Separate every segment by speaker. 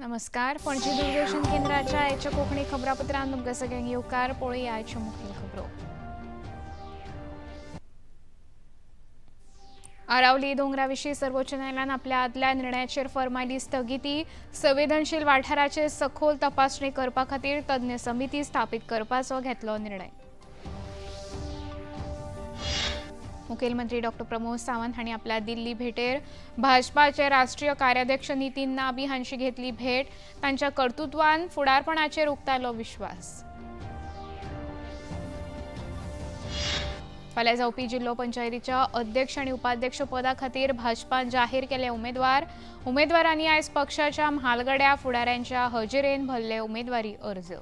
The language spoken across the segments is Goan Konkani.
Speaker 1: नमस्कार, पणजी दूरदर्शन केंद्राच्या आयच्या कोंकणी खबरापत्रांत तुमकां सगळ्यांक येवकार. पळोवया आयच्यो मुखेल खबरो. आरावली दोंगरा विशीं सर्वोच्च न्यायालयान आपल्या आदल्या निर्णयाचेर फर्मायली स्थगिती. संवेदनशील वाठाराचेर सखोल तपासणी करपा खातीर तज्ञ समिती स्थापीत करपाचो घेतलो निर्णय. मुखेलमंत्री डॉ प्रमोद सावंत हांणी आपल्या दिल्ली भेटेर भाजपाचे राष्ट्रीय कार्याध्यक्ष नितीन नाबी हांची घेतली भेट. तांच्या कर्तृत्वान फुडारपणाचेर उक्तायलो विश्वास. फाल्यां जावपी जिल्लो पंचायतीच्या अध्यक्ष आनी उपाध्यक्ष पदा खातीर भाजपान जाहीर केले उमेदवार. उमेदवारांनी आयज पक्षाच्या म्हालगड्या फुडाऱ्यांच्या हजेरेन भरले उमेदवारी अर्ज.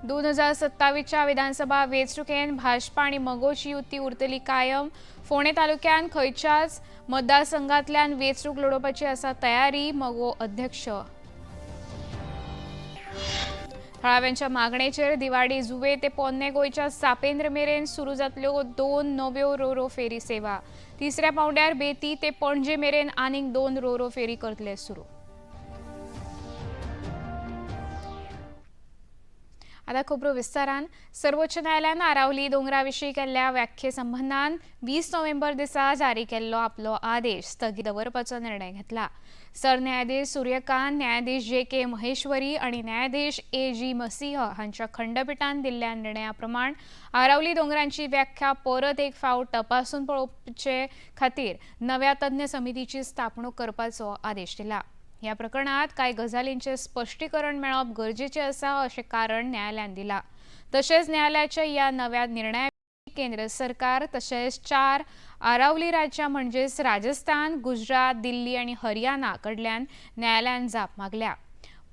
Speaker 1: 2027च्या विधानसभा वेंचणुकेन भाजपा आनी मगोची युती उरतली कायम. फोंडें तालुक्यान खंयच्याच मतदारसंघांतल्यान वेंचणूक लडोवपाची आसा तयारी. मगो अध्यक्ष थळाव्यांच्या मागणेचेर दिवाडी जुवे ते पोन्ने गोंयच्या सापेंद्र मेरेन सुरू जातल्यो 2 नव्यो रोरो फेरी सेवा. तिसऱ्या पावंड्यार बेती ते पणजे मेरेन आनीक 2 रोरो फेरी करतले सुरू. आता खबरो विस्तारान. सर्वोच्च न्यायालयान आरावली दोंगरा विशीं केल्ल्या व्याख्ये संबंदान 20 नोव्हेंबर दिसा जारी केल्लो आपलो आदेश स्थगीत दवरपाचो निर्णय घेतला. सरन्यायाधीश सूर्यकांत, न्यायाधीश जे के महेश्वरी आनी न्यायाधीश ए जी मसीह हांच्या खंडपिठान दिल्ल्या निर्णया प्रमाण आरावली दोंगरांची व्याख्या परत एक फावट तपासून पळोवचे खातीर नव्या तज्ञ समितीची स्थापणूक करपाचो आदेश दिला. ह्या प्रकरणात कांय गजालींचें स्पश्टीकरण मेळप गरजेचें आसा अशें कारण न्यायालयान दिलां. तशेंच न्यायालयाच्या ह्या नव्या निर्णया केंद्र सरकार तशेंच 4 आरावली राज्यां म्हणजेच राजस्थान, गुजरात, दिल्ली आनी हरियाणा कडल्यान न्यायालयान जाप मागल्या.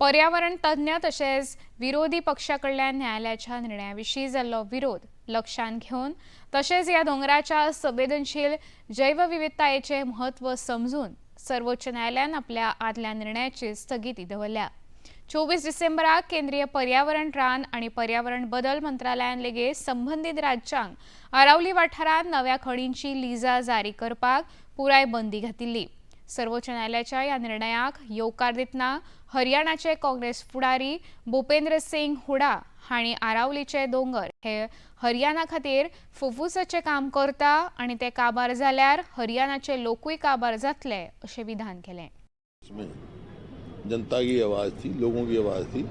Speaker 1: पर्यावरण तज्ञ तशेंच विरोधी पक्षा कडल्यान न्यायालयाच्या निर्णया विशीं जाल्लो विरोध लक्षांत घेवन तशेंच ह्या दोंगराच्या संवेदनशील जैवविविधतायेचें म्हत्व समजून सर्वोच्च न्यायालयान आपल्या आदल्या निर्णयाची स्थगिती दवरल्या. 24 डिसेंबराक केंद्रीय पर्यावरण, रान आनी पर्यावरण बदल मंत्रालयान लेगीत संबंदीत राज्यांक आरावली वाठारांत नव्या खणींची लिजा जारी करपाक पुराय बंदी घातिल्ली. सर्वोच्च न्यायालयाच्या ह्या निर्णयाक येवकार दितना हरियाणाचे काँग्रेस फुडारी भूपेंद्र सिंग हुडा हांणी आरावलीचे दोंगर हे हरियाणा खातीर फुफ्फुसाचें काम करता आनी ते काबार जाल्यार हरियाणाचे लोकूय काबार जातले अशें विधान केलें.
Speaker 2: इसमें जनता की आवाज़ थी, लोगों की आवाज़ थी.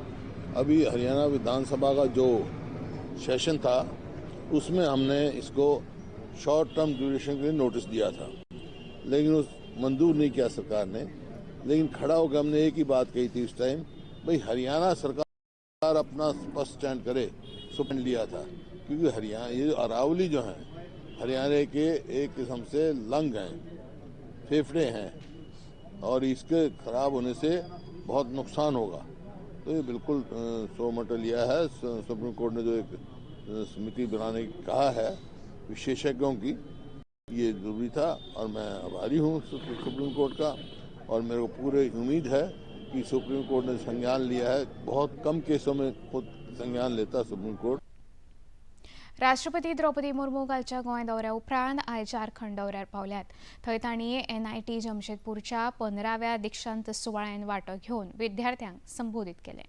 Speaker 2: अभी हरियाणा विधानसभा का जो सेशन था उसमें हमने इसको शॉर्ट टर्म ड्यूरेशन के लिए नोटिस दिया था, लेकिन उस मंजूर नहीं किया सरकार ने. लेकिन खड़ा होकर हमने एक ही बात कही थी उस टाइम, भाई हरियाणा सरकार अपना स्पष्ट स्टैंड करे, सुप्रीम लिया था. क्योंकि हरियाणा ये अरावली जो है हरियाणा के एक किस्म से लंग हैं, फेफड़े हैं और इसके खराब होने से बहुत नुकसान होगा. तो ये बिल्कुल 100 मटर लिया है. सुप्रीम कोर्ट ने जो एक समिति बनाने की कहा है विशेषज्ञों की, ये जरूरी था और मैं आभारी हूँ सुप्रीम कोर्ट का. और मेरे को पूरी उम्मीद है कि सुप्रीम कोर्ट ने संज्ञान लिया है. बहुत कम केसों में खुद संज्ञान लेता है सुप्रीम कोर्ट.
Speaker 1: राष्ट्रपती द्रौपदी मुर्मू कालच्या गोंय दौऱ्या उपरांत आयज झारखंड दौऱ्यार पावल्यात. थंय तांणी एनआयटी जमशेदपूरच्या 15व्या दीक्षांत सुवाळ्यान वांटो घेवन विद्यार्थ्यांक संबोधीत केलें.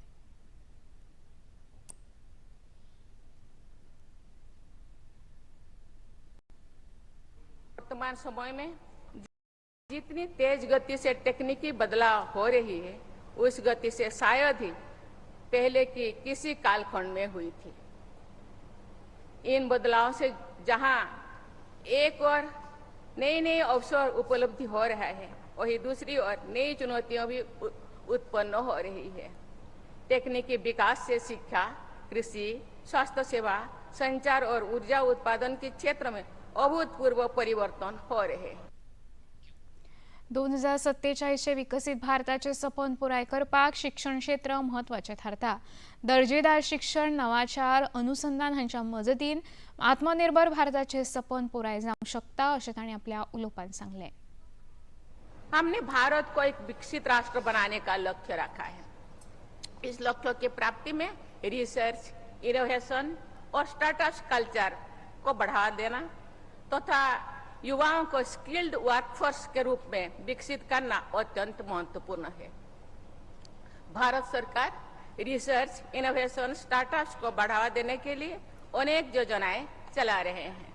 Speaker 3: वर्तमान समय में जितनी तेज गति से तकनीकी बदलाव हो रही है, उस गति से शायद ही पहले की किसी कालखंड में हुई थी. इन बदलाव से जहां एक और नए नए अवसर उपलब्धि हो रहा है, वहीं दूसरी ओर नई चुनौतियां भी उत्पन्न हो रही है. तकनीकी विकास से शिक्षा, कृषि, स्वास्थ्य सेवा, संचार और ऊर्जा उत्पादन के क्षेत्र में अभूतपूर्व परिवर्तन हो रहे हैं.
Speaker 1: 2047चे विकसीत भारताचे सपन पुराय करपाक शिक्षण क्षेत्र म्हत्वाचें थारता. दर्जेदार शिक्षण, नवाचार, अनुसंधान हांच्या मजतीन आत्मनिर्भर भारताचे सपन पुराय जावंक शकता अशें तांणी आपल्या उलोवपांत सांगलें.
Speaker 3: हमने भारत को एक विकसित राष्ट्र बनाने का लक्ष्य रखा है. इस लक्ष्य की प्राप्ति में रिसर्च, इनोवेशन और स्टार्टअप कल्चर को बढ़ावा देना तथा युवाओं को स्किल्ड वर्कफोर्स के रूप में विकसित करना अत्यंत महत्वपूर्ण है। भारत सरकार रिसर्च, इनोवेशन, स्टार्टअप्स को बढ़ावा देने के लिए अनेक योजनाएं चला रहे हैं।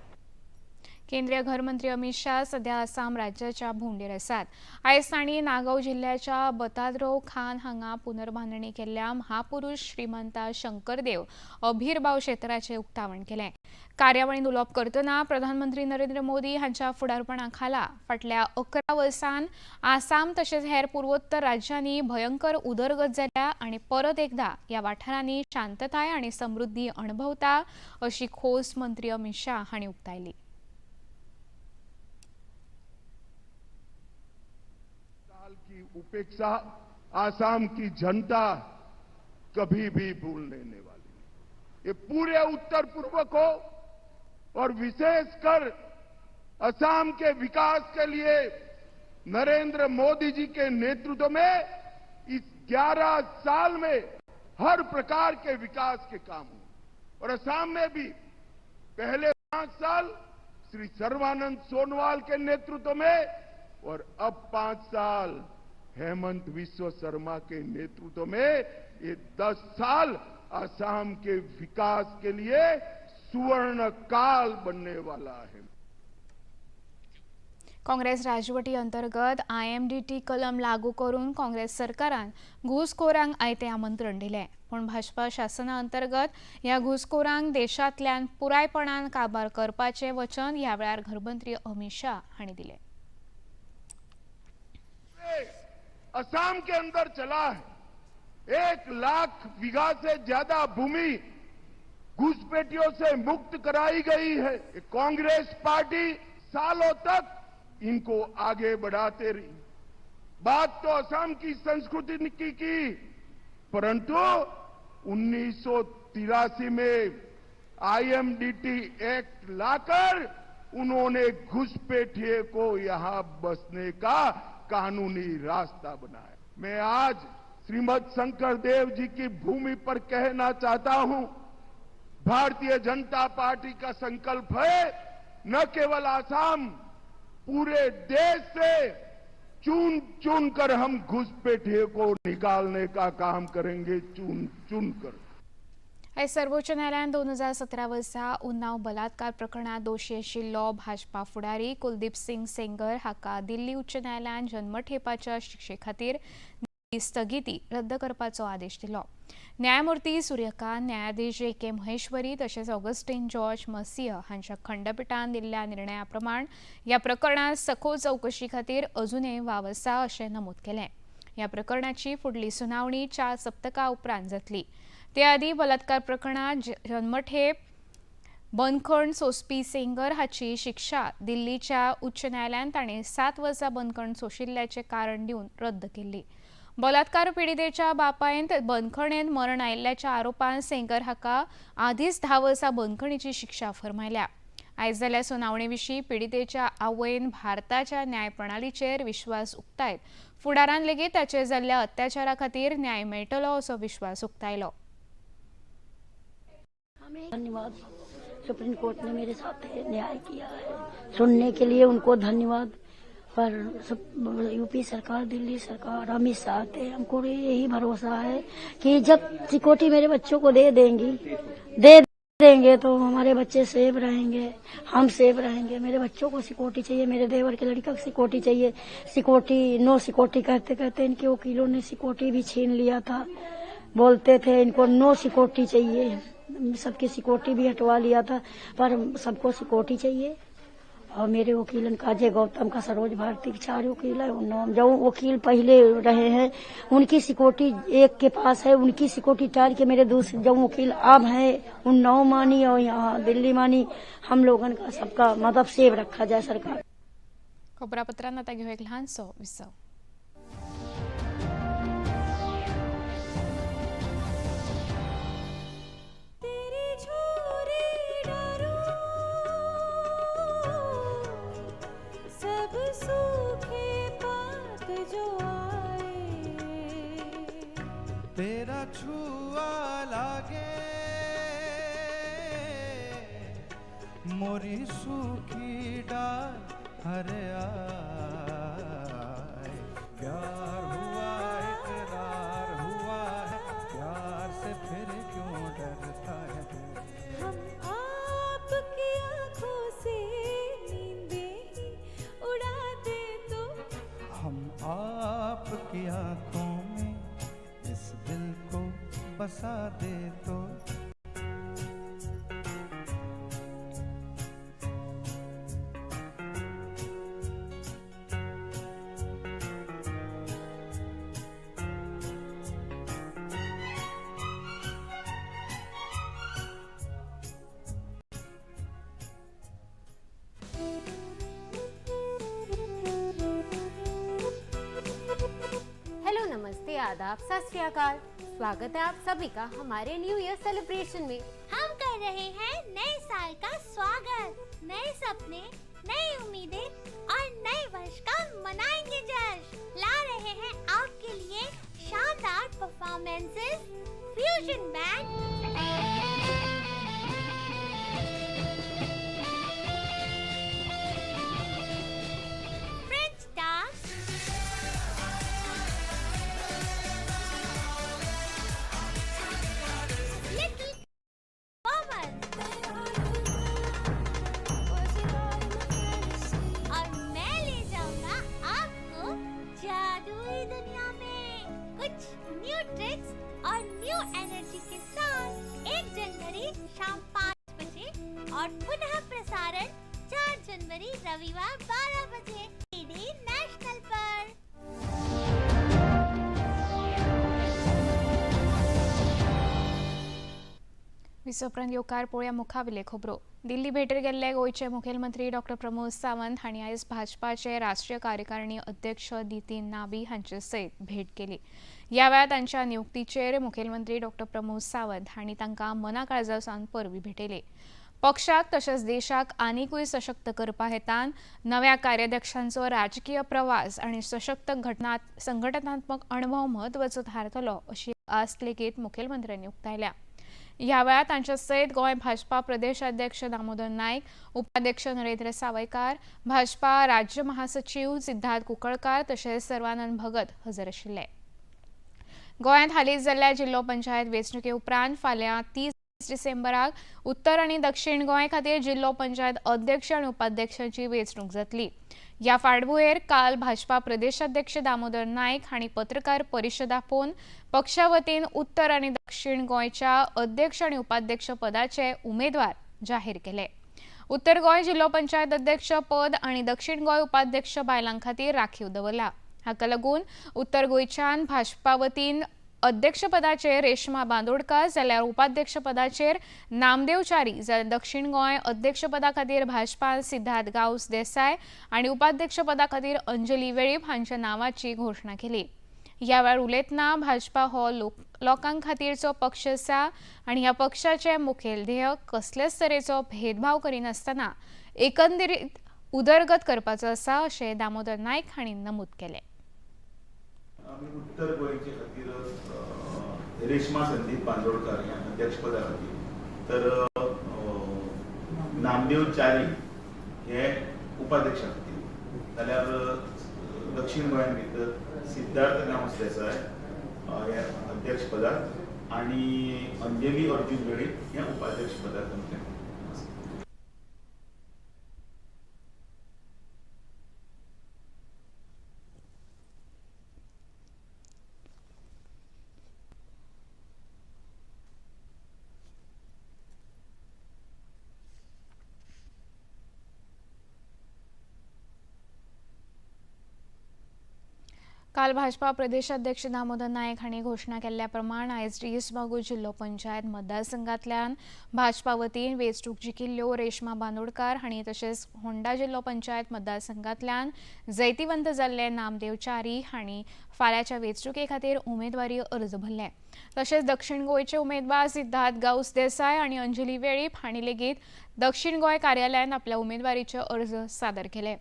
Speaker 1: केंद्रीय घरमंत्री अमित शाह सध्या आसाम राज्याच्या भोंवडेर आसात। आयज तांणी नागांव जिल्ल्याच्या बताद्रो खान हांगा पुनर्बांदणी केल्ल्या महापुरुष श्रीमंता शंकरदेव अभिरभाव क्षेत्राचें उक्तावण केलें। कार्यावळींत उलोवप करतना प्रधानमंत्री नरेंद्र मोदी हांच्या फुडारपणा खाला फाटल्या 11 वर्सांत आसाम तशेंच हेर पुर्वोत्तर राज्यांनी भयंकर उदरगत जाल्या आनी परत एकदा ह्या वाठारांनी शांतताय आनी समृद्धी अणभवता अशी खोस मंत्री अमित शाह हांणी उक्तायली।
Speaker 4: की उपेक्षा आसाम की जनता कभी भी भूलने नहीं वाली। ये पूरे उत्तर पूर्व को और विशेषकर असम के विकास के लिए नरेंद्र मोदी जी के नेतृत्व में इस 11 साल में हर प्रकार के विकास के काम हुए और असम में भी पहले 5 साल श्री सर्बानंद सोनोवाल के नेतृत्व में और अब 5 साल हेमंत विश्व शर्मा के नेतृत्व में ये 10 साल असम के विकास के लिए सुवर्ण काल बनने वाला है।
Speaker 1: काँग्रेस राजवटी अंतर्गत IMDT कलम लागू करून काँग्रेस सरकारान घुसखोरांक आयतें आमंत्रण दिलें, पूण भाजपा शासना अंतर्गत ह्या घुसखोरांक देशांतल्यान पुरायपणान काबार करपाचें वचन ह्या वेळार घरमंत्री अमित शाह हांणी दिलें।
Speaker 4: असम के अंदर चला है 1 लाख बीघा से ज्यादा भूमि घुसपैठियों से मुक्त कराई गई है। कांग्रेस पार्टी सालों तक इनको आगे बढ़ाते रही। बात तो असम की संस्कृति की, परंतु 1983 में IMDT act लाकर उन्होंने घुसपैठिए को यहां बसने का कानूनी रास्ता बनाया। मैं आज श्रीमद शंकर देव जी की भूमि पर कहना चाहता हूं, भारतीय जनता पार्टी का संकल्प है न केवल आसाम, पूरे देश से चुन चुन कर हम घुसपैठिए को निकालने का काम करेंगे, चुन चुन कर।
Speaker 1: सर्वोच्च न्यायालयान 2017 वर्सा उन्नाव बलात्कार प्रकरणात दोशी आशिल्लो भाजपा फुडारी कुलदीप सिंग सेंगर हाका दिल्ली उच्च न्यायालयान जन्मठेपाच्या शिक्षे खातीर स्थगिती रद्द करपाचो आदेश दिलो। न्यायमूर्ती सूर्यकांत, न्यायाधीश ए के महेश्वरी तशेंच ऑगस्टीन जॉर्ज मसिह हांच्या खंडपीठान दिल्ल्या निर्णया प्रमाण ह्या प्रकरणात सखोल चवकशी खातीर अजुनय वाव आसा अशें नमूद केलें। ह्या प्रकरणाची फुडली सुनावणी 4 सप्तकां उपरांत जातली। ते आदी बलात्कार प्रकरणात जन्मठेप बंदखण सोंसपी सेंगर हाची शिक्षा दिल्लीच्या उच्च न्यायालयान ताणें 7 वर्सां बंदखण सोंशिल्ल्याचें कारण दिवन रद्द केल्ली। बलात्कार पिडितेच्या बापायन बंदखणेंत मरण आयिल्ल्याच्या आरोपान सेंगर हाका आदींच 10 वर्सां बंदखणीची शिक्षा फर्मायल्या। आयज जाल्ल्या सुनावणे विशीं पिडितेच्या आवयन भारताच्या न्याय प्रणालीचेर विश्वास उक्तायत फुडारान लेगीत ताचेर जाल्ल्या अत्याचारा खातीर न्याय मेळटलो असो विश्वास उक्तायलो।
Speaker 5: धन्यवाद, सुप्रीम कोर्ट ने मेरे साथ न्याय किया है, सुनने के लिए उनको धन्यवाद। पर यूपी सरकार, दिल्ली सरकार, अमित शाह थे, हमको यही भरोसा है कि जब सिक्योरिटी मेरे बच्चों को दे देंगे तो हमारे बच्चे सेफ रहेंगे, हम सेफ रहेंगे। मेरे बच्चों को सिक्योरिटी चाहिए, मेरे देवर के लड़का को सिक्योरिटी चाहिए। सिक्योरिटी नो सिक्योरिटी कहते कहते इनके वकीलों ने सिक्योरिटी भी छीन लिया था। बोलते थे इनको नो सिक्योरिटी चाहिए, सबकी सिक्योरिटी भी हटवा लिया था, पर सबको सिक्योरिटी चाहिए। और मेरे वकीलन का अजय गौतम का, सरोज भारती के 4 वकील है। जो वकील पहले रहे हैं उनकी सिक्योरिटी एक के पास है, उनकी सिक्योरिटी टाल के मेरे दूसरे जो वकील अब हैं उन 9 मानी और यहाँ दिल्ली मानी, हम लोगन का सबका मतलब सेव रखा जाए सरकार।
Speaker 1: खबरापत्रांना आता घेऊ एक लहानसो विसव।
Speaker 6: तेरा छुआ लागे मोरी सूखी डाल हर आए, प्यार हुआ इकरार हुआ है, प्यार से फिर क्यों डरता है दिल।
Speaker 7: हम आपकी आंखों से नींदें ही उड़ा दे तो,
Speaker 6: हम आपकी आंखों में इस दिल को बसा दे तो।
Speaker 8: हेलो, नमस्ते, आदाब, सत श्री अकाल। स्वागत है आप सभी का हमारे न्यू ईयर सेलिब्रेशन में।
Speaker 7: हम कर रहे हैं नए साल का स्वागत, नए सपने, नई उम्मीदें और नए वर्ष का मनाएंगे जश्न। ला रहे हैं आपके लिए शानदार performances, fusion band, French dance, little Komal और मैं ले जाऊंगा आपको जादुई दुनिया में, कुछ न्यू ट्रिक्स और न्यू एनर्जी के साथ। 1 जनवरी शाम 5 बजे और पुनः प्रसारण 4 जनवरी रविवार 12 बजे डीडी नेशनल पर।
Speaker 1: विसोपरांत येवकार पळोवया मुखावेले खबरो। दिल्ली भेटेर गेल्ले गोंयचे मुखेलमंत्री डॉक्टर प्रमोद सावंत हांणी आयज भाजपाचे राष्ट्रीय कार्यकारिणी अध्यक्ष नितीन नाबी हांचे सयत भेट केली। ह्या वेळार तांच्या नियुक्तीचेर मुखेलमंत्री डॉक्टर प्रमोद सावंत हांणी तांकां मना काळजा सावन परबीं भेटयली। पक्षाक तशेंच देशाक आनिकूय सशक्त करपा हेतान नव्या कार्याध्यक्षांचो राजकीय प्रवास आनी सशक्त संघटनात्मक अणभव म्हत्वाचो थारतलो अशी आस्त लेगीत मुखेलमंत्र्यांनी उक्तायल्या। ह्या वेळार तांच्या सयत गोंय भाजपा प्रदेश अध्यक्ष दामोदर नायक, उपाध्यक्ष नरेंद्र सावयकार, भाजपा राज्य महासचीव सिद्धार्थ कुंकळकार तशेंच सर्वानंद भगत हजर आशिल्ले। गोंयांत हालींच जाल्ल्या जिल्लो पंचायत वेंचणुके उपरांत फाल्यां 30 डिसेंबराक उत्तर आनी दक्षिण गोंय खातीर जिल्लो पंचायत अध्यक्ष आनी उपाध्यक्षांची वेंचणूक जातली। ह्या फाटभुंयेर काल भाजपा प्रदेशाध्यक्ष दामोदर नायक हांणी पत्रकार परिशद आपोवन पक्षा वतीन उत्तर आनी दक्षिण गोंयच्या अध्यक्ष आनी उपाध्यक्ष पदाचे उमेदवार जाहीर केले। उत्तर गोंय जिल्लो पंचायत अध्यक्ष पद आनी दक्षिण गोंय उपाध्यक्ष बायलां खातीर राखीव दवरला। हाका लागून उत्तर गोंयच्यान भाजपा वतीन अध्यक्षपदाचेर रेश्मा बांदोडकर जाल्यार उपाध्यक्षपदाचेर नामदेव च्यारी, जाल्यार दक्षिण गोंय अध्यक्षपदा खातीर भाजपान सिद्धार्थ गांवस देसाय आनी उपाध्यक्षपदा खातीर अंजली वेळीप हांच्या नांवाची घोशणा केली। ह्या वेळार उलयतना भाजपा हो लोकां खातीरचो पक्ष आसा आनी ह्या पक्षाचे मुखेल ध्येय कसलेच तरेचो भेदभाव करिनासतना एकंदरीत उदरगत करपाचो आसा अशें दामोदर नायक हांणी नमूद केलें।
Speaker 9: आमी उत्तर गोंयचे खातीर रेश्मा संदीप बांदोडकर ह्या अध्यक्षपदा खातीर, तर नामदेव च्यारी हे उपाध्यक्षा खातीर, जाल्यार दक्षिण गोंयान भितर सिद्धार्थ गांवस देसाय हे अध्यक्षपदार आनी अंजली अर्जुन वेळीप हे उपाध्यक्षपदार आमचें।
Speaker 1: काल भाजपा प्रदेशाध्यक्ष दामोदर नायक हांणी घोशणा केल्ल्या प्रमाण आयज रीस बागो जिल्लो पंचायत मतदारसंघातल्यान भाजपा वतीन वेंचणूक जिखिल्ल्यो रेश्मा बांदोडकार हांणी तशेंच होंडा जिल्लो पंचायत मतदारसंघातल्यान जैतिवंत जाल्ले नामदेव च्यारी हांणी फाल्यांच्या वेंचणुके खातीर उमेदवारी अर्ज भरले। तशेंच दक्षिण गोंयचे उमेदवार सिद्धार्थ गांवस देसाय आनी अंजली वेळीप हांणी लेगीत दक्षिण गोंय कार्यालयान आपल्या उमेदवारीचे अर्ज सादर केले।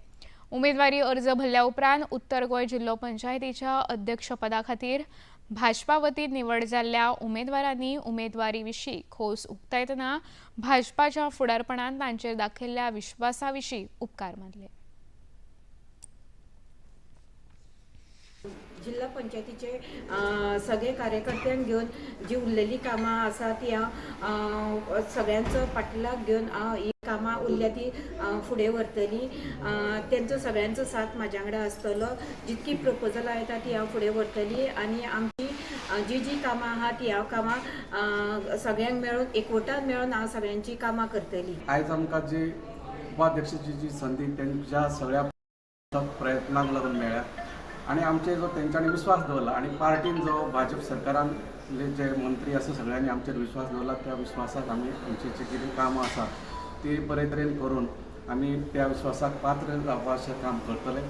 Speaker 1: उमेदवारी अर्ज भरल्या उपरांत उत्तर गोंय जिल्लो पंचायतीच्या अध्यक्षपदा खातीर भाजपा वतीन निवड जाल्ल्या उमेदवारांनी उमेदवारी विशीं खोस उक्तायतना भाजपाच्या फुडारपणान तांचेर दाखयल्ल्या विश्वासा विशीं उपकार मानले।
Speaker 10: जिल्हा पंचायतीचे सगळे कार्यकर्त्यांक घेवन जी उरलेली कामां आसा ती हांव सगळ्यांचो पाठलाग घेवन हांव ही कामां उरल्या ती फुडें व्हरतली. तेंचो सगळ्यांचो साथ म्हाज्या वांगडा आसतलो. जितकी प्रपोजलां येता ती हांव फुडें व्हरतली आनी आमची जी जी कामां आहा ती हांव कामां सगळ्यांक मेळून एकवटान मेळून हांव सगळ्यांची कामां करतली.
Speaker 11: आयज आमकां जी उपाध्यक्षाची जी संदी तेंच्या सगळ्या प्रयत्नांक लागून मेळ्ळ्या आनी आमचे जो तेंच्यांनी विस्वास दवरला आनी पार्टीन जो भाजप सरकारान जे मंत्री आसा सगळ्यांनी आमचेर विस्वास दवरला, त्या विस्वासाक आमी आमची जी कितें कामां आसा ती बरे तरेन करून आमी त्या विस्वासाक पात्र जावपाचें काम करतले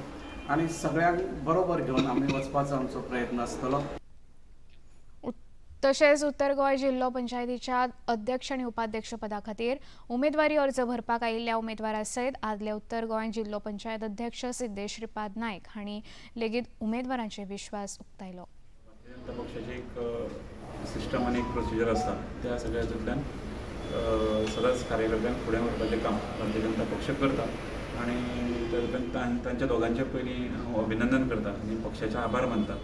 Speaker 11: आनी सगळ्यांक बरोबर घेवन आमी वचपाचो आमचो प्रयत्न आसतलो.
Speaker 1: तशेंच उत्तर गोंय जिल्लो पंचायतीच्या अध्यक्ष आनी उपाध्यक्ष पदा खातीर उमेदवारी अर्ज भरपाक आयिल्ल्या उमेदवारा सयत आदले उत्तर गोंय जिल्लो पंचायत अध्यक्ष सिद्धेश श्रीपाद नायक हांणी लेगीत उमेदवारांचे विश्वास उक्तायलो.
Speaker 12: भारतीय जनता पक्षाची एक सिस्टम आनी एक प्रोसिजर आसता, त्या सगळ्या हातूंतल्यान सदांच कार्यकर्त्यांक फुडें व्हरपाचें काम भारतीय जनता पक्ष करता आनी तातूंतल्यान तांच्या दोगांचे पयलीं हांव अभिनंदन करता आनी पक्षाचे आभार मानता.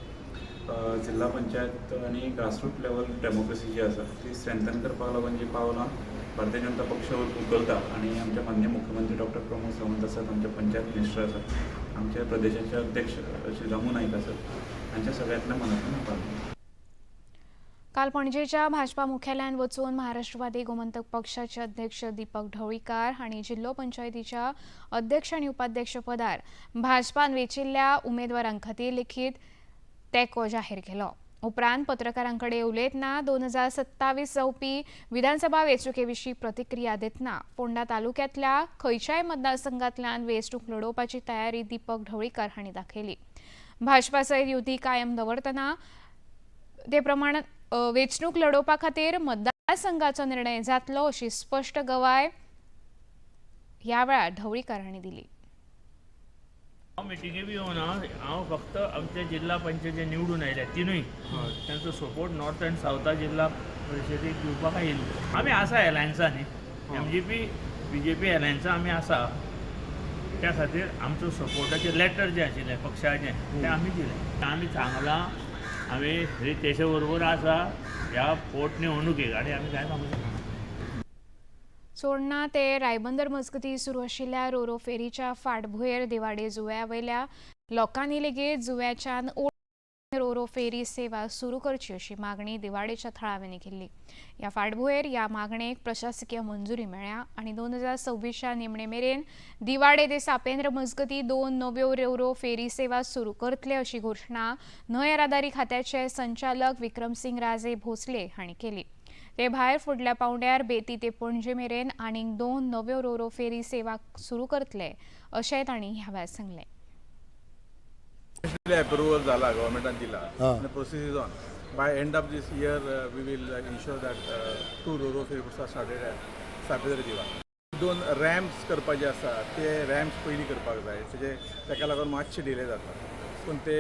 Speaker 12: जिल्हा पंचायत आनी ग्रासरूट लेवल डेमोक्रेसी जी आसा ती स्ट्रेंथन करपाक लागून जी पावलां भारतीय जनता पक्ष उखलता आनी आमचे माननीय मुख्यमंत्री डॉक्टर प्रमोद सावंत आसात, आमचे पंचायत मिनिस्टर आसात, आमचे प्रदेशाचे अध्यक्ष श्री दामू नायक आसात, हांच्या सगळ्यांतल्या मनांतल्यान आभार मानता.
Speaker 1: काल पणजेच्या भाजपा मुख्यालयांत वचून महाराष्ट्रवादी गोमंतक पक्षाचे अध्यक्ष दीपक ढवळीकार हांणी जिल्लो पंचायतीच्या अध्यक्ष आनी उपाध्यक्ष पदार भाजपान वेंचिल्ल्या उमेदवारां खातीर लेखीत तेंको जाहीर केलो. उपरांत पत्रकारां कडेन उलयतना 2027 जावपी विधानसभा वेंचणुके विशीं प्रतिक्रिया दितना फोंडा तालुक्यांतल्या खंयच्याय मतदारसंघांतल्यान वेंचणूक लडोवपाची तयारी दीपक ढवळीकार हांणी दाखयली. भाजपा सयत युती कायम दवरतना ते प्रमाण वेंचणूक लडोवपा खातीर मतदारसंघाचो निर्णय जातलो अशी स्पश्ट गवाय ह्या वेळार ढवळीकार हांणी दिली.
Speaker 13: हांव मिटिंगे बी येवना, हांव फक्त आमचे जिल्हा पंचायत जे निवडून आयल्या तिनूय तांचो सपोर्ट नॉर्थ अँड सावथा जिल्हा परिशदेक दिवपाक आयिल्लो. आमी आसा एलायन्सा न्ही, MGP BJP एलायन्सा आमी आसा, त्या खातीर आमचो सपोर्टाचें लेटर जें आशिल्लें पक्षाचें तें आमी दिलें. आमी सांगलां आमी रितेशा बरोबर आसा ह्या पोटनिवडणुकेक आनी आमी कांय सांगूंक शकना.
Speaker 1: चोडणा ते रायबंदर मजगती सुरू आशिल्ल्या रोरो फेरीच्या फाटभुंयेर दिवाडे जुंव्या वयल्या लोकांनी लेगीत जुंव्याच्यान रोरो फेरी सेवा सुरू करची अशी मागणी दिवाडेच्या थळाव्यांनी केल्ली. ह्या फाटभुंयेर ह्या मागणेक प्रशासकीय मंजुरी मेळ्ळ्या आनी 2026 निमणे मेरेन दिवाडे ते सापेंद्र मजगती 2 नव्यो रोरो फेरी सेवा सुरू करतले अशी घोशणा न्हंय येरादारी खात्याचे संचालक विक्रमसिंग राजे भोसले हांणी केली. ते भायर फुडल्या पावंड्यार बेती ते पणजे मेरेन आनीक 2 नव्यो रोरो फेरी सेवा सुरू करतले अशें तांणी ह्या वेळार सांगलें.
Speaker 14: अप्रुवल जाला, गव्हर्मेंटान दिला आनी process is on. By end of this year we will ensure that 2 roro ferry boats are started at Sapedra Divar. 2 ramps करपाचे आसा, ते रॅम्प्स पयलीं करपाक जाय, तेजे ताका लागून मातशे डिले जाता, पूण ते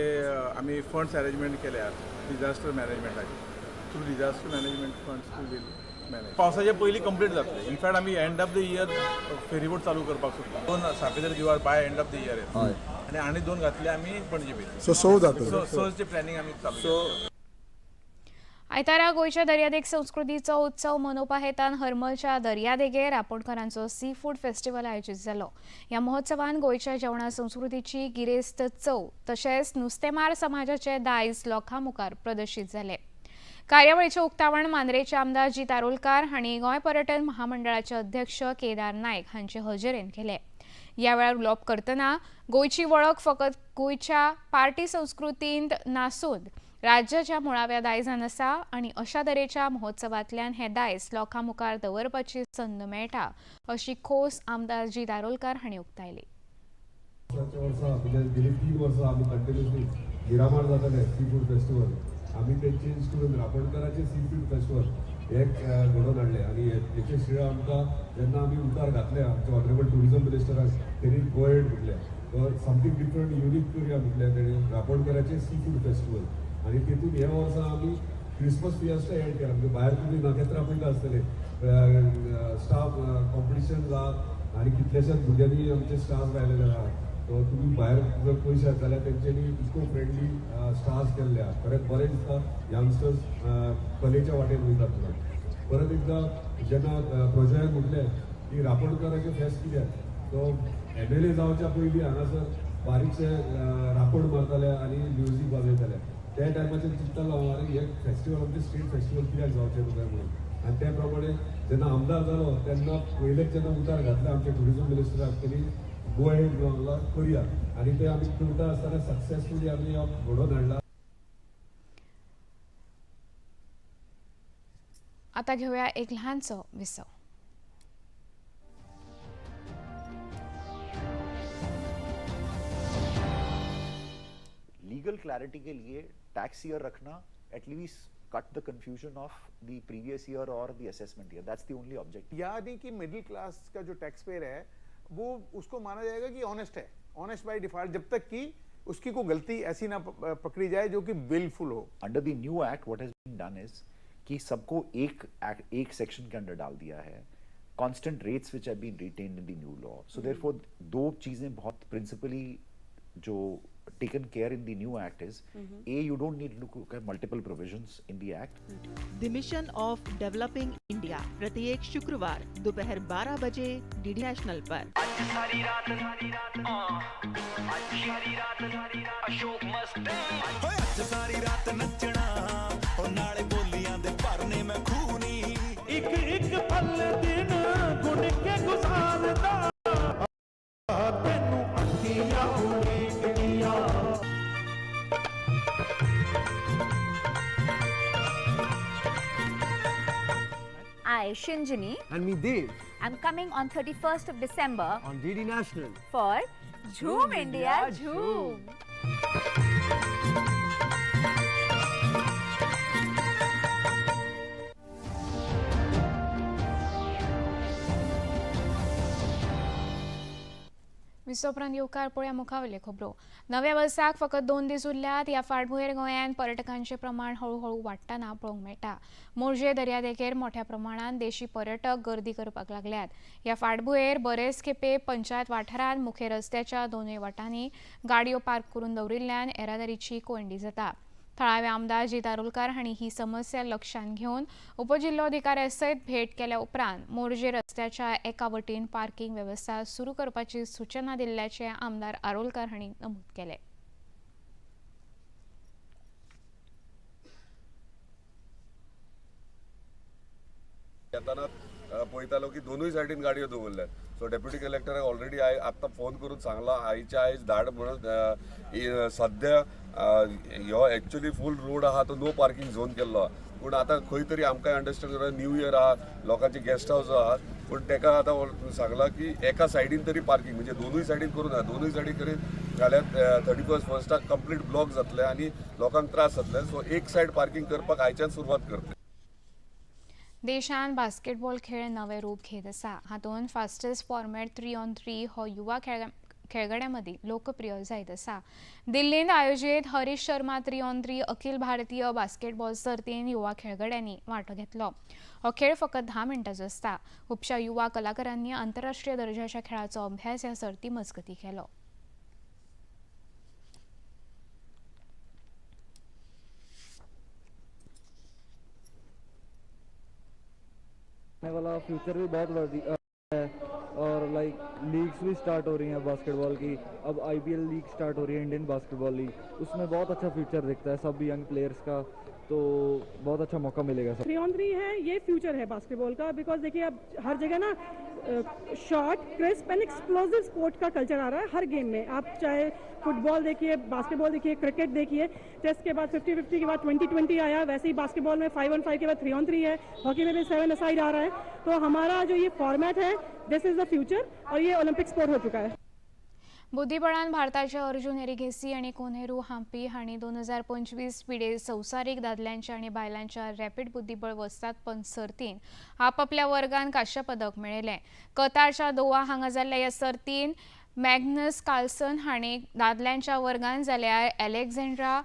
Speaker 14: आमी फंड्स अरेंजमेंट केल्या disaster मॅनेजमेंटाचे. Through disaster management funds we will manage. पावसाच्या पयलीं कंप्लीट जातलें. इनफॅक्ट आमी end of the year ferryboat चालू करपाक सोदता. 2 Sapedra Divar by end of the year येता आनी आनी 2 घातले आमी पणजे बेती.
Speaker 15: सो 6 जातले.
Speaker 14: सो प्लॅनिंग आमी चालू केलां.
Speaker 1: आयतारा गोंयच्या दर्यादेग संस्कृतीचो उत्सव मनोवपा हेतान हरमलच्या दर्यादेगेर रापोणकारांचो सी फूड फेस्टिवल आयोजीत जालो. ह्या महोत्सवान गोंयच्या जेवणा संस्कृतीची गिरेस्त चव तशेंच नुस्तेमार समाजाचे दायज लोकां मुखार प्रदर्शीत जाले. कार्यावळीचें उक्तावण मांद्रेचे आमदार जीत आरोलकार हांणी गोंय पर्यटन महामंडळाचे अध्यक्ष केदार नायक हांचे हजेरेन केलें. ह्या वेळार उलोवप करतना गोंयची वळख फकत गोंयच्या पार्टी संस्कृतींत नासून राज्याच्या मुळाव्या दायजान आसा आनी अशा तरेच्या महोत्सवांतल्यान हें दायज लोकां मुखार दवरपाची संद मेळटा अशी खोस आमदार जीत आरोलकार हांणी उक्तायली.
Speaker 15: वर्सां म्हणजे गेली 3 वर्सां आमी कंटिन्युअसली मिरामार जाताले सी फूड फेस्टिवल, आमी ते चेंज करून रापणकाराचे सी फूड फेस्टिवल हे घडोवन हाडले आनी हेचे श्रेय आमकां जेन्ना आमी उतार घातले आमचे ऑनरेबल टुरिजम मिनिस्टराक तेणी गो अहेड म्हटलें, समथींग डिफरंट युनीक करुया म्हटलें तेणी रापणकाराचे सी फूड फेस्टिवल. आनी तेतून ह्या वर्सा आमी क्रिसमस फिएस्टा एड केला. म्हणजे भायर तुमी नखेत्रां पळयता आसतले, स्टाफ कॉम्पिटिशन आहा आनी कितलेशेच भुरग्यांनी आमचे स्टाफ लायलेले आहा. सो तुमी भायर जर पळयशात जाल्यार तेंच्यांनी इको फ्रेंडली स्टार्स केल्ले आहा. परत बरें दिसता यंगस्टर्स कलेच्या वाटेन वयतात म्हणून. परत एकदां जेन्ना प्रजयान म्हटलें की रापणकाराचें फेस्त कित्याक, तो MLA जावच्या पयलीं हांगासर बारीकशे रापण मारताले आनी म्युजीक वाजयताले. त्या टायमाचेर चिंततालो हांव, आरे हे फेस्टिवल आमचें स्टेट फेस्टिवल कित्याक जावचें न्हू काय म्हणून. आनी त्या प्रमाणे जेन्ना आमदार जालो तेन्ना पयलेच जेन्ना उतार घातले आमच्या ट्युरिजम मिनिस्टराक, तेणी गो अहेड म्हणला करुया, आनी ते आमी करता आसतना सक्सेसफुली आमी घडोवन हाडला.
Speaker 1: आता घेऊया एक लहानसो विसव.
Speaker 16: लीगल क्लैरिटी के लिए टैक्स ईयर रखना at least cut the confusion of the previous year Aur the assessment year, that's the only objective.
Speaker 17: यानी कि मिडिल क्लास का जो टैक्स पेयर है वो उसको माना जाएगा कि ऑनेस्ट है, ऑनेस्ट बाय डिफॉल्ट, जब तक कि उसकी कोई गलती ऐसी ना पकड़ी जाए जो कि विलफुल हो.
Speaker 16: Under the new act what has been done is कि सबको एक सेक्शन के अंडर डाल दिया है. Constant rates which have been retained in the new law. So therefore दो चीजें बहुत प्रिंसिपली जो taken care in the new act is, A, you don't need to look at multiple provisions in the act.
Speaker 18: The mission of developing India प्रत्येक शुक्रवार दोपहर 12 बजे DD national per.
Speaker 19: I, Shinjini.
Speaker 20: And me, Dev.
Speaker 19: I'm coming on 31st of December
Speaker 20: on DD National
Speaker 19: for Jhoom India Jhoom.
Speaker 1: विसोपरांत येवकार पळया मुखावयल्यो खबरो. नव्या वर्साक फकत 2 दीस उरल्यात. ह्या फाटभुंयेर गोंयांत पर्यटकांचें प्रमाण हळूहळू वाडटना पळोवंक मेळटा. मोरजे दर्यादेगेर मोठ्या प्रमाणांत देशी पर्यटक गर्दी करपाक लागल्यात. ह्या फाटभुंयेर बरेच खेपे पंचायत वाठारांत मुखेल रस्त्याच्या दोनूय वाटांनी गाडयो पार्क करून दवरिल्ल्यान येरादारीची कोंयडी जाता. थळावे आमदार जीत आरोलकार हांणी ही समस्या लक्षांत घेवन उपजिल्लोधिकाऱ्या सयत भेट केल्या उपरांत मोरजे रस्त्याच्या एका वटेन पार्किंग वेवस्था सुरू करपाची सूचना दिल्ल्याचें आमदार आरोलकार हांणी नमूद केलें.
Speaker 21: येताना पळयतालो की दोनूय सायडीन गाडयो दवरल्यात. सो डेप्युटी कलेक्टराक ऑलरेडी आत्तां फोन करून सांगला, आयच्या आयज धाड म्हणून. सद्या ह्यो एक्चुअली फूल रोड आहा तो नो पार्किंग झोन केल्लो आहा, पूण आतां खंय तरी आमकां अंडरस्टँड करता न्यू इयर आहा, लोकांचे गेस्ट हावस आहात, पूण तेका आतां सांगलां की एका सायडीन तरी पार्किंग, म्हणजे दोनूय सायडीन करूं ना, दोनूय सायडीन करीत जाल्यार 31 फर्स्टाक कंप्लीट ब्लॉक जातले आनी लोकांक त्रास जातले. सो एक सायड पार्किंग करपाक आयच्यान सुरवात करतले.
Speaker 1: देशांत बास्केटबॉल खेळ नवें रूप घेत आसा. हातूंत फास्टेस्ट फॉर्मेट 3 on 3 हो युवा खेळगड्यां मदीं लोकप्रिय जायत आसा. दिल्लींत आयोजीत Harish Sharma 3 on 3 Akhil Bharatiya basketball सर्तींत युवा खेळगड्यांनी वांटो घेतलो. हो खेळ फकत 10 मिनटांचो आसता. खुबश्या युवा कलाकारांनी आंतरराष्ट्रीय दर्जाच्या खेळाचो अभ्यास ह्या सर्ती मजगतीं केलो.
Speaker 22: वाला फ्यूचर भी बहुत है और लाइक लीग्स भी स्टार्ट हो रही हैं बास्केटबॉल की. अब IPL league start हो रही है, इंडियन बास्केटबॉल लीग, उसमें बहुत अच्छा फ्यूचर दिखता है सब यंग प्लेयर्स का, तो बहुत अच्छा मौका मिलेगा.
Speaker 23: 3 on 3 है, ये फ्यूचर है बास्केटबॉल का. Because देखिए अब हर जगह ना short, crisp and explosive sport का कल्चर आ रहा है हर गेम में. आप चाहे फुटबॉल देखिए, बास्केटबॉल देखिए, क्रिकेट देखिए, टेस्ट के बाद 50-50 के बाद 20-20 आया, वैसे ही बास्केटबॉल में 5 on 5 के बाद 3 on 3 है, हॉकी में भी 7 असाइड आ रहा है. तो हमारा जो ये फॉर्मेट है this is the future और ये ओलंपिक स्पोर्ट हो चुका है.
Speaker 1: बुद्धिबळान भारताचे अर्जुन एरिगेसी आनी कोनेरू हाम्पी हांणी 2025 पिडे संवसारीक दादल्यांच्या आनी बायलांच्या रॅपिड बुद्धिबळ वस्तादपण सर्तीन आपापल्या वर्गान कांस्य पदक मेळयलें. कतारच्या दोहा हांगा जाल्ल्या ह्या सर्तीन मॅग्नस कार्लसन हांणी दादल्यांच्या वर्गान जाल्यार अलेक्झांड्रा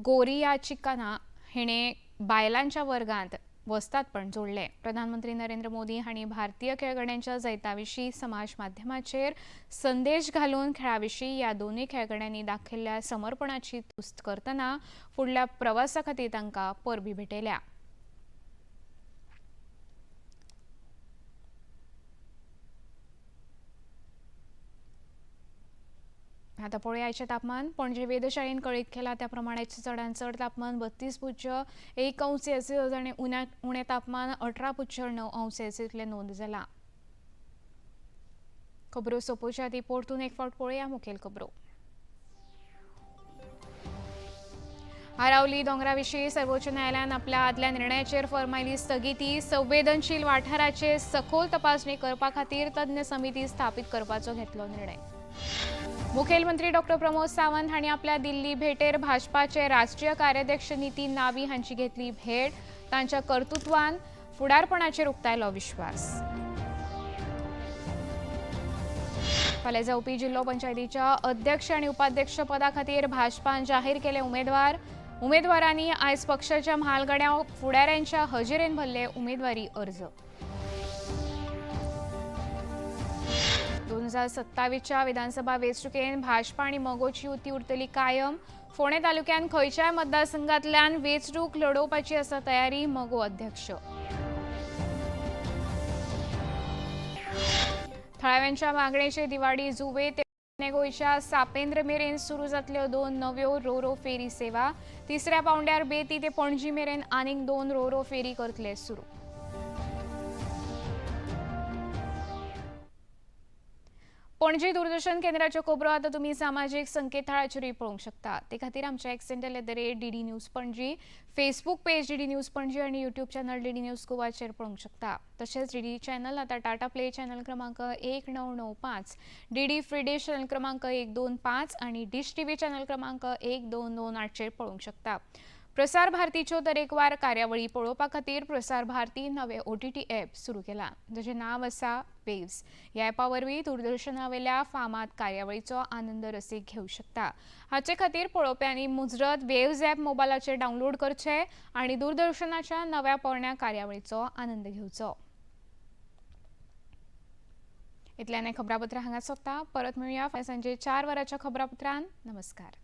Speaker 1: गोरियाचिकाना हिणें बायलांच्या वर्गांत वस्तादपण जोडलें. प्रधानमंत्री नरेंद्र मोदी हांणी भारतीय खेळगड्यांच्या जैता विशीं समाज माध्यमाचेर संदेश घालून खेळा विशीं ह्या दोनूय खेळगड्यांनी दाखयल्ल्या समर्पणाची तुस्त करतना फुडल्या प्रवासा खातीर तांकां परबीं भेटयल्या. आतां पळोवया आयचें तापमान. पणजे वेधशाळेन कळीत केलां त्या प्रमाणे चडांत चड तापमान 32.1 अंश सेल्सियस आनी उणें तापमान 18.9 अंश सेल्सियस इतलें नोंद जालां. खबरो सोंपोवच्या आदीं परतून एक फावट पळोवया मुखेल खबरो. आरावली दोंगरा विशीं सर्वोच्च न्यायालयान आपल्या आदल्या निर्णयाचेर फर्मायली स्थगिती. संवेदनशील वाठाराचेर सखोल तपासणी करपा खातीर तज्ञ समिती स्थापीत करपाचो घेतलो निर्णय. मुखेलमंत्री डॉक्टर प्रमोद सावंत हांणी आपल्या दिल्ली भेटेर भाजपाचे राष्ट्रीय कार्याध्यक्ष नितीन नावी हांची घेतली भेट. तांच्या कर्तृत्वान फुडारपणाचेर उक्तायलो विश्वास. फाल्यां जावपी जिल्लो पंचायतीच्या अध्यक्ष आनी उपाध्यक्ष पदा खातीर भाजपान जाहीर केले उमेदवार. उमेदवारांनी आयज पक्षाच्या म्हालगड्या फुडाऱ्यांच्या हजेरेन भरले उमेदवारी अर्ज. 2027च्या विधानसभा वेंचणुकेन भाजपा आनी मगोची युती उरतली कायम. फोंडें तालुक्यान खंयच्याय मतदारसंघांतल्यान वेंचणूक लडोवपाची आसा तयारी. मगो अध्यक्ष. थळाव्यांच्या मागणेचे दिवाडी जुवे ते गोंयच्या सापेंद्र मेरेन सुरू जातल्यो 2 नव्यो रोरो फेरी सेवा. तिसऱ्या पावंड्यार बेती ते पणजी मेरेन आनीक 2 रोरो फेरी करतले सुरू. पणजी दूरदर्शन केंद्राच्यो खबरो आतां तुमी सामाजीक संकेतथळाचेरूय पळोवंक शकता. ते खातीर आमच्या X handle @DD News Panaji, Facebook page DD News Panaji आनी यूट्यूब चॅनल DD news गोवाचेर पळोवंक शकता. तशेंच DD channel आतां टाटा प्ले चॅनल क्रमांक 1995, DD free dish channel क्रमांक 125 आनी डिश टीव्ही चॅनल क्रमांक 1228चेर पळोवंक शकता. प्रसार भारतीच्यो तरेकवार कार्यावळी पळोवपा खातीर प्रसार भारती नवे OTT app सुरू केला, जाचें नांव आसा वेव्स. ह्या ॲपा वरवीं दूरदर्शनावेल्या फामाद कार्यावळीचो आनंद रसीक घेवंक शकता. हाचे खातीर पळोवप्यांनी मुजरत वेव्स ॲप मोबायलाचेर डावनलोड करचें आनी दूरदर्शनाच्या नव्या पोरण्या कार्यावळीचो आनंद घेवचो. इतल्यान खबरापत्रां हांगा सोंपता. परत मेळुया सांजे 4 वरांच्या खबरापत्रान. नमस्कार.